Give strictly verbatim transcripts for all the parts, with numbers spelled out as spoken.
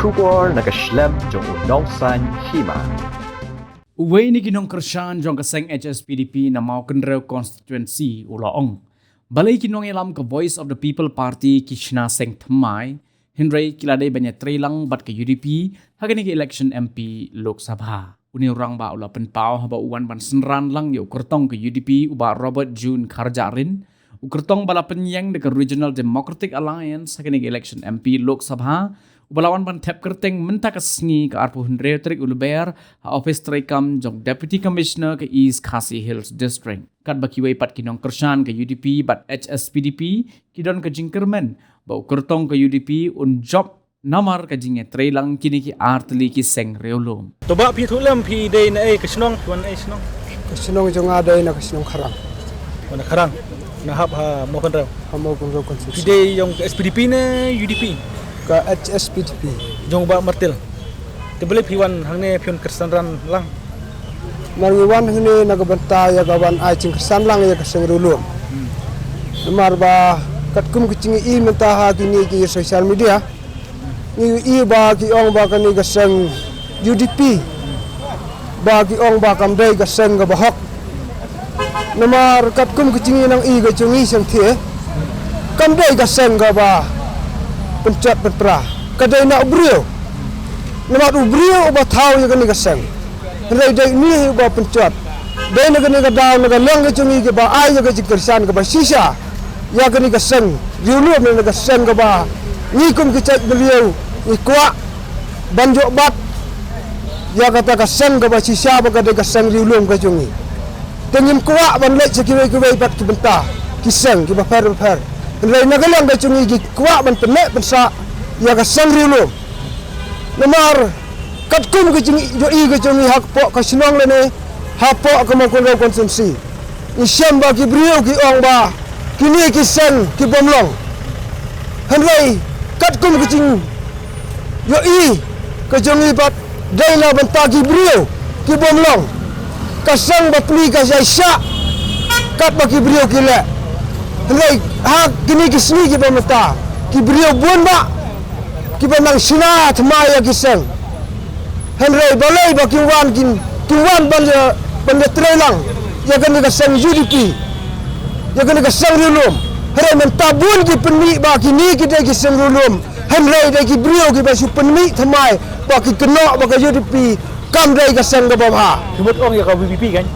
Khubor na ka shlem jong u Nongsaiñ Hima. Uwei na ki nongkyrshan jong ka seng H S P D P na Mawkynrew constituency u la ong, balei ki nongïalam ka Voice of the People Party ki shna seng thymmai, hynrei ki la dei ban ïatreilang bad ka U D P ha kane ka election M P Lok Sabha. Une u rangbah u la pynpaw haba u wan ban synran lang ïa u kyrtong ka U D P u Bah Robert June Kharjahrin, u kyrtong ba la pynïeng da ka Regional Democratic Alliance ha kane ka election M P Lok Sabha, uba la wan ban thep kyrteng mynta ka sngi ka arphew hynriew tarik u Lber ha office treikam jong Deputy Commissioner ka East Khasi Hills District. Katba kiwei pat ki nongkyrshan ka U D P bad H S P D P ki don ka jingkyrmen ba u kyrtong ka U D P un jop namar ka jingïatreilang kine ki artylli ki seng riewlum. To bah, phi thuh lem, phi dei na ei ka shnong, phi wan na ei shnong? Ka shnong jong nga dei na ka shnong Kharang. Wan na Kharang, na hap ha Mawkynrew. Ha Mawkynrew constituency. Phi dei jong ka S P D P ne U D P? Ka H S P D P. Jong u Bah Martil. Te balei phi wan hangne, phi wan kyrshan ran lang? Namar ngi wan hangne na ka bynta ïa ka ban ai jingkyrshan lang ïa ka seng riewlum. Namar ba katkum ka jingïohi mynta ha kine ki social media, ngi ïohi ba ki ong ba kane ka seng U D P, ba ki ong ba kam dei ka seng kaba hok. Namar katkum ka jingïohi nang i ka jong ngi sngewthuh, kam dei ka seng kaba pynjot pynpra, ka dei na u briew. Namar u briew uba thaw ïa kane ka seng. Hynrei dei une hi uba pynjot. Dei na kane ka daw, na ka liang ka jong ngi kiba ai ïa ka jingkyrshan kaba shisha ïa kane ka seng riewlum, na ka seng kaba ngi kum ki jaitbynriew ngi kwah ban ïoh bat ïa kata ka seng kaba shisha ba ka dei ka seng riewlum ka jong ngi. Te ngim kwah ban leit sha kiwei kiwei pat ki bynta, ki seng kiba pher bapher. Hynrei na ka liang ka jong ngi ngi kwah ban pynneh pynsah ïa ka seng riewlum. Namar katkum ka jingïohi ka jong ngi hapoh ka shnong lane hapoh ka Mawkynrew constituency, ngi shem ba ki briew ki ong ba kine ki seng ki bym long. Hynrei katkum ka jingïohi ka jong ngi pat, dei na bynta ki briew ki bym long, ka seng bapli ka jai shah katba ki briew ki leh. Hynrei ha kine ki sngi kiba mynta, ki briew bun bah kiba nang shna thymmai ïa ki seng. Hynrei balei ba kim wan, kim, kim wan ban ïa, ban ïatreilang ïa kane ka seng U D P, ïa kane ka seng riewlum? Hynrei mynta bun ki pynmih ba kine ki dei ki seng riewlum, hynrei dei ki briew kiba shu pynmih thymmai ba ki kynnoh ba ka U D P kam dei ka seng kaba bha. Ki mut ong ïa ka V P P kan.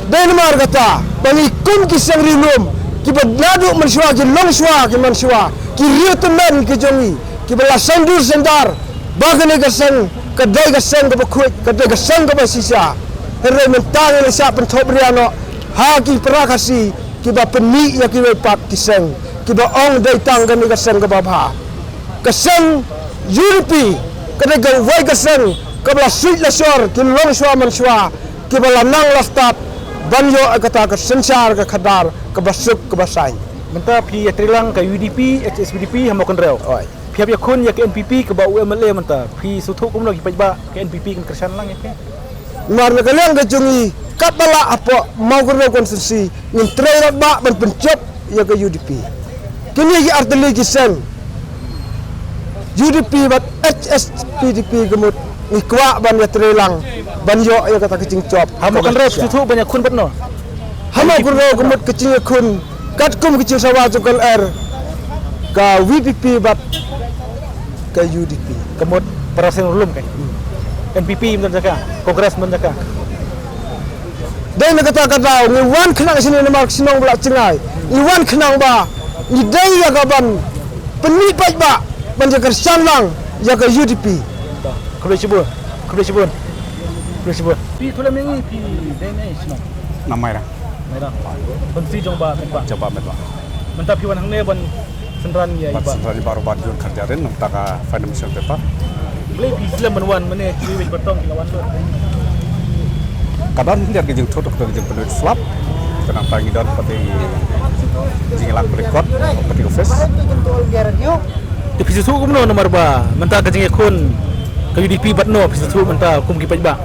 Dei namar kata ba ngi kum ki seng riewlum kiba naduh mynshuwa ki longshuwa ki mynshuwa, ki riewtymmen ki jong ngi kiba la sngewdur sngewdar ba kane ka seng ka dei ka seng kaba khuid, ka dei ka seng kaba shisha. Hynrei mynta ngi la shah pynthop ria noh ha ki para Khasi kiba pynmih ïa kiwei pat ki seng, kiba ong dei tang kane ka seng kaba bha. Ka seng U D P ka dei kawei ka seng kaba la suit la shor ki longshuwa mynshuwa, kiba la nang la stad ban ïoh ïa kata ka synshar ka khadar kaba suk kaba saiñ. Mynta phi ïatreilang ka U D P, H S P D P ha Mawkynrew. Oi. Phi hap ïakhun ïa ka N P P kaba u M L A mynta. Phi sngewthuh kumno ki paidbah ka N P P kan kyrshan lang ïa phi? Namar na ka liang ka jong ngi katba lah hapoh Mawkynrew constituency ngin trei radbah ban pynjop ïa ka U D P. Kine ki artylli ki seng U D P bad H S P D P ka mut ngi kwah ban ïatreilang ban ïoh ïa kata ka jingjop. Ha Mawkynrew phi sngewthuh ban ïakhun bad no? Ha Mawkynrew ka mut ka jingïakhun katkum ka jingsawa jong ka lyer, ka V P P bad ka U D P. Ka mut para seng riewlum kan. N P P ym don jaka, Congress ym don jaka. Dei na kata ka daw ngi wan khnang shane namar ka shnong ba la jngai. Ngi wan khnang ba ngi dei ïa ka ban pynmih paidbah ban ïa kyrshan lang ïa ka U D P. Khublei shibun, khublei shibun, khublei shibun. Phi thuh lem ïa ngi, phi dei na ei shnong? Na Mairang. Mairang. Constituency jong Bah Metbah. Jong Bah Metbah. Mynta phi wan hangne ban synran ïa i Bah. Ban synran ïa Bah Robert June Kharjahrin na ka bynta ka fine and special paper. Balei phi slem ban wan mynne, kiwei pat tang ki la wan lut? Ka don khyndiat ka jingthut, ka jingpynlut slap. Ka nangta ngi don pat ka jingïalang record, pat ka office. Te phi sngewthuh kumno namar ba mynta ka jingïakhun ka U D P bad no, phi sngewthuh mynta kum ki paidbah?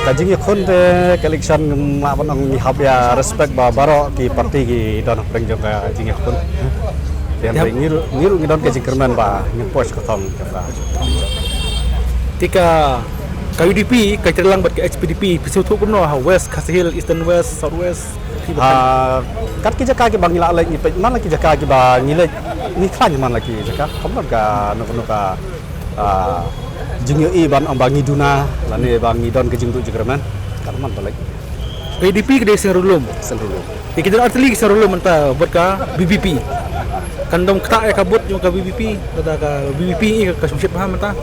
Ka jingïakhun te ka election, ngam lah ban ong, ngi hap ïa respect ba baroh ki party ki don hapdeng jong ka jingïakhun. Te hynrei ngi ruh, ngi ruh ngi don ka jingkyrmen ba ngin poi sha ka thong ka. Te ka, ka U D P ka trei lang bad ka H S P D P, phi sngewthuh kumno ha West Khasi Hills, Eastern West, South West? Ah, kat ki jaka kiba ngi la leit ngi peit man la ki jaka kiba ngi leit ngi khlaiñ man la ki jaka. Kumno ka, no, no ka, ah, jingïohi ban ong ba ngi duna lane ba ngi don ka jingduh jingkyrmen. Kat man ba leit. Ka U D P ka dei seng rulum. Seng rulum. Te ki don artylli ki seng rulum mynta bad ka V P P. Kan dang ktah ïa ka vote jong ka V P P, lada ka V P P i ka, ka shongshit bha mynta.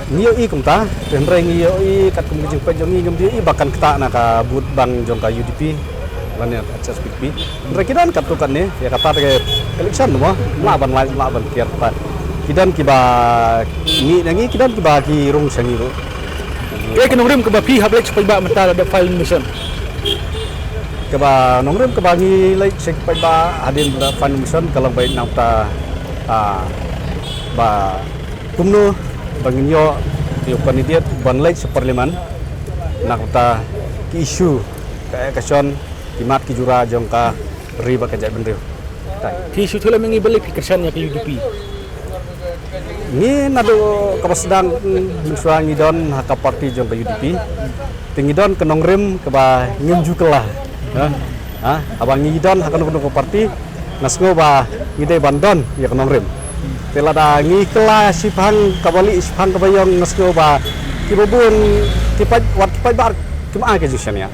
Ngi ïohi kumta, hynrei ngi ïohi katkum ka jingpeit jong ngi ngim ïohi ba kan ktah na ka vote bank jong ka U D P lane H S P D P. Hynrei ki don katto katne, ïa kata te ka election mo, lah ban lait, lah ban kiar pat. Ki don kiba mih na ngi, ki don kiba ki rung sha ngi ruh. Kaei ka nongrim kaba phi hap leit sha paidbah mynta lada final mission? Kaba nongrim kaba ngi leit sha paidbah hadien ba final mission ka long ba nangta, ah, ba kumno ba ngin ïoh ïa u candidate ban leit sha parliament. Nangta ki issue ka, ka shon ki mat ki jura jong ka ri bad ka jaitbynriew. Phi shu thaw lem ïa ngi balei phi kyrshan ïa ka U D P? Ngi naduh kaba sdang, mm, mynshuwa ngi don ha ka party jong ka U D P. Te ngi don ka nongrim kaba ngim ju kylla. Ha? Ha? Haba ngi don ha kano kano ka party, nga sngew ba ngi dei ban don ïa ka nongrim. Te lada ngi kylla shiphang kaba lieh shiphang kaba ïong, nga sngew ba kiba bun ki paid, wat ki paidbah kim ai ka jingshaniah.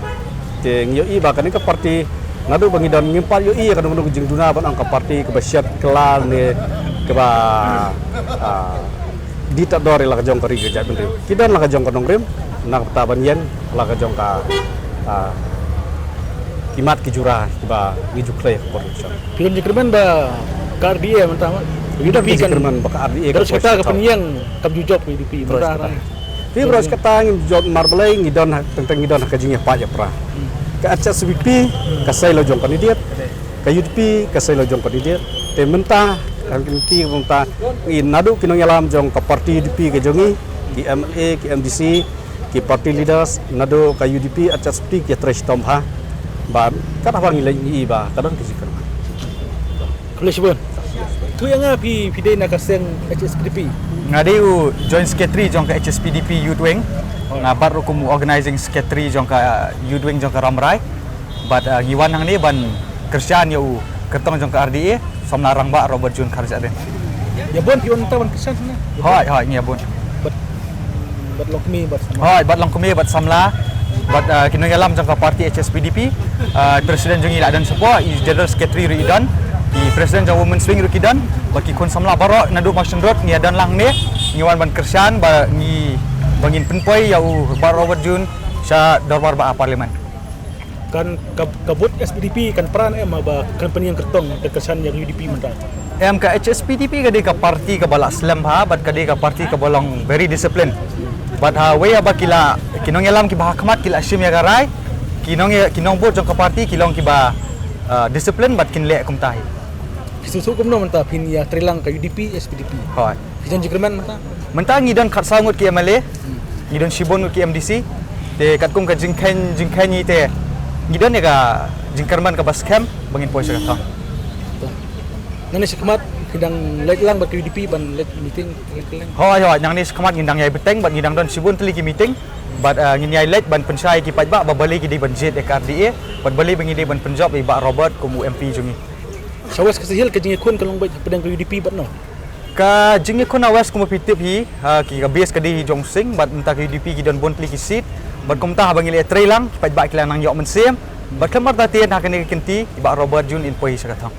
Te ngi ïohi ba kane ka party naduh ba ngi don ngim pat ïohi ïa kano kano ka jingduna ban ong ka party kaba shet kylla ne kaba, ah, die tad dor ïa la ka jong ka ri ka jaitbynriew. Ki don la ka jong ka nongrim, na ka bynta ban ïeng la ka jong ka, ah, ki mat ki jura kiba ngi ju khlei ha ka por election. Phi don jingkyrmen ba ka R D A mynta ma? Ngi don ka jingkyrmen ba ka R D A ka poi sha ka thong. Pynïeng kam ju jop ka U D P mynta. Te baroh shi katta ngim jop namar balei, ngi don ha, teng teng ngi don ha ka jingïapait ïapra. Ka H S P D P ka sei la jong ka candidate, ka U D P ka sei la jong ka candidate. Te mynta, ha ka lynti mynta, ngi naduh ki nongïalam jong ka party U D P ka jong ngi, ki M L A, ki M D C, ki party leaders naduh ka U D P, H S P D P ki trei shitom bha. Ba kat haba ngi leit ngi i ba ka don ka jingkyrmen. Khublei shibun. Thuh ïa nga, phi, phi dei na ka seng H S P D P? Nga dei u Joint Secretary jong ka H S P D P Youth Wing. Oh. Nga bat ruh kum u Organizing Secretary jong ka Youth Wing jong ka Rambrai. Bad, uh, ngi wan hangne ban kyrshan ïa u kyrtong jong ka R D A, samla rangbah Robert June Kharjahrin. Ïa bun phi wan mynta ban kyrshan hangne? Hooid, hooid, ngi ïa bun. Bad, bad longkmie bad samla. Hooid, bad longkmie bad samla. Bad, uh, ki nongïalam jong ka party H S P D P, uh, President jong ngi la don shapoh, i General Secretary ruh i don, i President jong Women's Wing ruh ki don, bad ki khun samla baroh naduh Mawshynrut ngi ïa don lang hangne, ngi wan ban kyrshan ba ngi, ba ngin pynpoi ïa u Bah Robert June sha dorbar bah Parliament. Kan ka, ka vote S P D P kan pra ne em ba kan pynïeng kyrtong, kan kyrshan ïa ka U D P mynta? Em, ka H S P D P ka dei ka party kaba la slem bha, bad ka dei ka party kaba long very discipline. Bad ha wei haba ki la, ki nongïalam kiba ha khmat ki la shim ïa ka rai, ki nong, ki nongvote jong ka party ki long kiba, uh, discipline bad kin leh kumta hi. Phi sngewthuh kumno mynta phin ïa trei lang ka U D P, S P D P? Hooid. Phi don jingkyrmen mynta? Mynta ngi don khatsaw ngut ki M L A, ngi don shibun ngut ki M D C. Te katkum ka jingkheiñ, jingkheiñ ngi te ngi don ïa ka jingkyrmen kaba skhem ba ngin poi sha ka thong. Nangne shakhmat phi dang leit lang bad ka U D P ban leit meeting, leit kylleng? Hooid, hooid, nangne shakhmat ngin dang ïai bteng bad ngi dang don shibun tylli ki meeting. Bad, eh, ngin ïai leit ban pynshai ki paidbah ba balei ki dei ban jied ïa ka R D A, bad balei ba ngi dei ban pynjop ïa i Bah Robert kum u M P jong ngi. Sha West Khasi Hills ka jingïakhun ka long beit hapdeng ka U D P bad no? Ka jingïakhun ha West kumba phi tip hi, ha, ki ka base ka dei hi jong Sing, bad mynta ka U D P ki don bun tylli ki seat, bad kumta haba ngi leh trei lang, ki paidbah ki la nang ïoh mynsiem, bad khlem artatien ha kane ka kynti, i Bah Robert June in poi hi sha ka thong.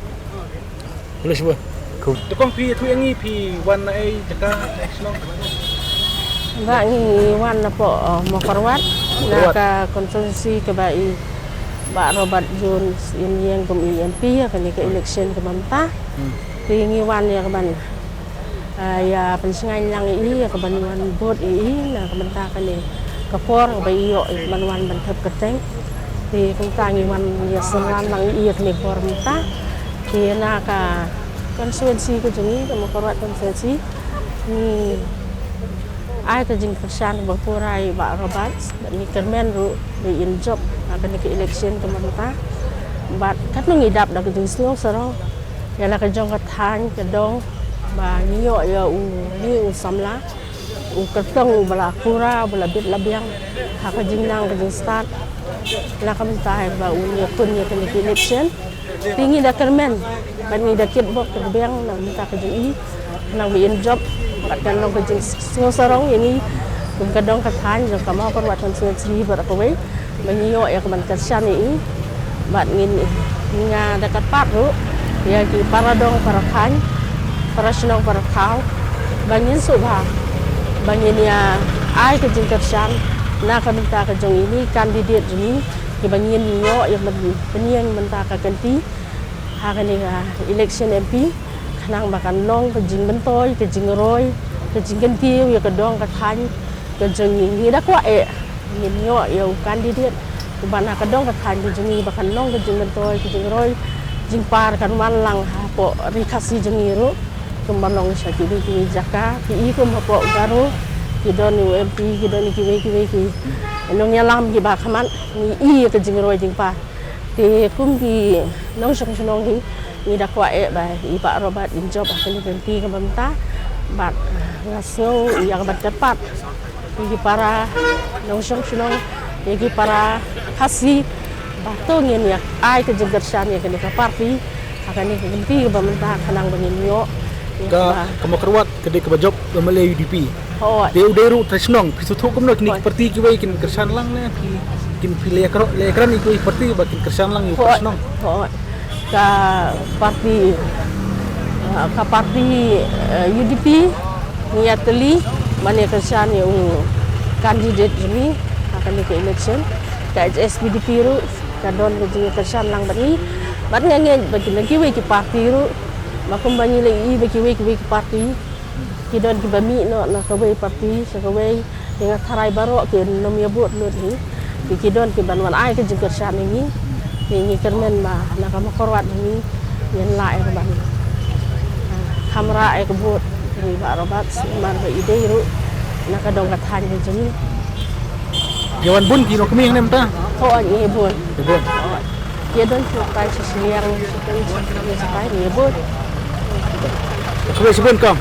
Khublei shibun. Cool. Te kong phi ïathuh ïa ngi phi wan na ei jaka, na ei shnong? Ba ngi wan napoh, uh, Mawkyrwat, na ka constituency kaba i Bah Robert June in ïeng kum i M P ha kane ka election kaba mynta. Hmm. Te ngi wan ïa kaban, uh, ïa pynshngaiñ lang ïa i, ïa kaban wan vote ïa i na ka bynta kane ka por kaba i ïoh ïa kaban wan ban thep kyrteng. Te kumta ngi wan ïa synran lang ïa i ha kane ka por mynta. Te na ka constituency ka jong ngi, ka Mawkyrwat constituency, ngi ai ka jingkyrshan ba pura ïa i Bah Roberts, bad ngi kyrmen ruh ba in jop ha kane ka election kaba mynta. Bad katno ngi dap da ka jingsngew sarong. Ïa la ka jong ka thaiñ ka dong ba ngi ïoh ïa u, ngi u samla u kyrtong uba la pura, uba la bit la biang ha ka jingnang ka jingstad. La ka mynta ba u ïa kun ïa kane ka election. Te ngi da kyrmen bad ngi da kitbok kiba biang na ka bynta ka jong i, khnang ba in jop bad kan long ka jingsngewsarong ïa ngi kum ka dong ka thaiñ jong ka Mawkyrwat constituency baroh kawei. Ba ngi ïoh ïa ka ban kyrshan ïa i. Bad ngin, nga da kyrpad ruh ïa ki para dong para thaiñ, para shnong para thaw, ba ngin sngewbha ba ngin ïa ai ka jingkyrshan na ka bynta ka jong i, i candidate jong i, kiba ngin ïoh ïa ka ban pynïeng mynta ka kynti ha kane ka election M P, khnang ba kan long ka jingmyntoi, ka jingroi, ka jingkyntiew ïa ka dong ka thaiñ ka jong i. Ngi da kwah eh ngin ïoh ïa u candidate uba na ka dong ka thaiñ ka jong i, ba kan long ka jingmyntoi, ka jingroi jingpar, kan wan lang hapoh Ri Khasi jong i ruh, kumba long sha kiwei kiwei jaka. Ki i kum hapoh Garo ki don u M P, ki don kiwei kiwei ki nongïalam kiba khmat, ngi i ïa ka jingroi jingpar. Te kum ki nongshong shnong hi, ngi da kwah eh ba i Bah Robert in jop ha kane ka kynti kaba mynta. Bad nga sngew ïa ka ban kyrpad ïa ki para nongshong shnong, ïa ki para Khasi, ba to ngin ïa ai ka jingkyrshan ïa kane ka party ha kane ka kynti kaba mynta, khnang ba ngin ïoh ïa ka, ka Mawkyrwat ka dei kaba jop M L A U D P. Hooid. Te u dei ruh trai shnong, phi sngewthuh kumno, kine ki party kiwei kin kyrshan lang ne phi, kin phi leh kro-, leh kren ïa kiwei ki party ba kin kyrshan lang ïa u trai shnong? Hooid. Ka party, ah, ka party, eh, U D P ngi ïatylli ban ïa kyrshan ïa u candidate jong ngi ha kane ka election. Ka H S P D P ruh ka don ka jingkyrshan lang bad ngi. Bad nga ngeit ba ki, na kiwei ki party ruh, ba kumba ngi la ïohi ba kiwei kiwei ki party ki don kiba mih noh na kawei party sha kawei. Te nga tharai baroh kin nym ïa vote lut hi. Te ki don kiban wan ai ka jingkyrshan ïa ngi. Te ngi kyrmen ba na ka Mawkyrwat ngi, ngin lah ïa ka ban, ah, kham rah ïa ka vote ïa i Bah Robert, namar ba i dei ruh na ka dong ka thaiñ ka jong ngi. Ïa wan bun ki nongkmie ne mynta? Hooid, ngi bun. Ngi bun. Hooid. Ïa don ki trai sha shiliang, sha trai, sha trai, ngi bun. Khublei shibun kong.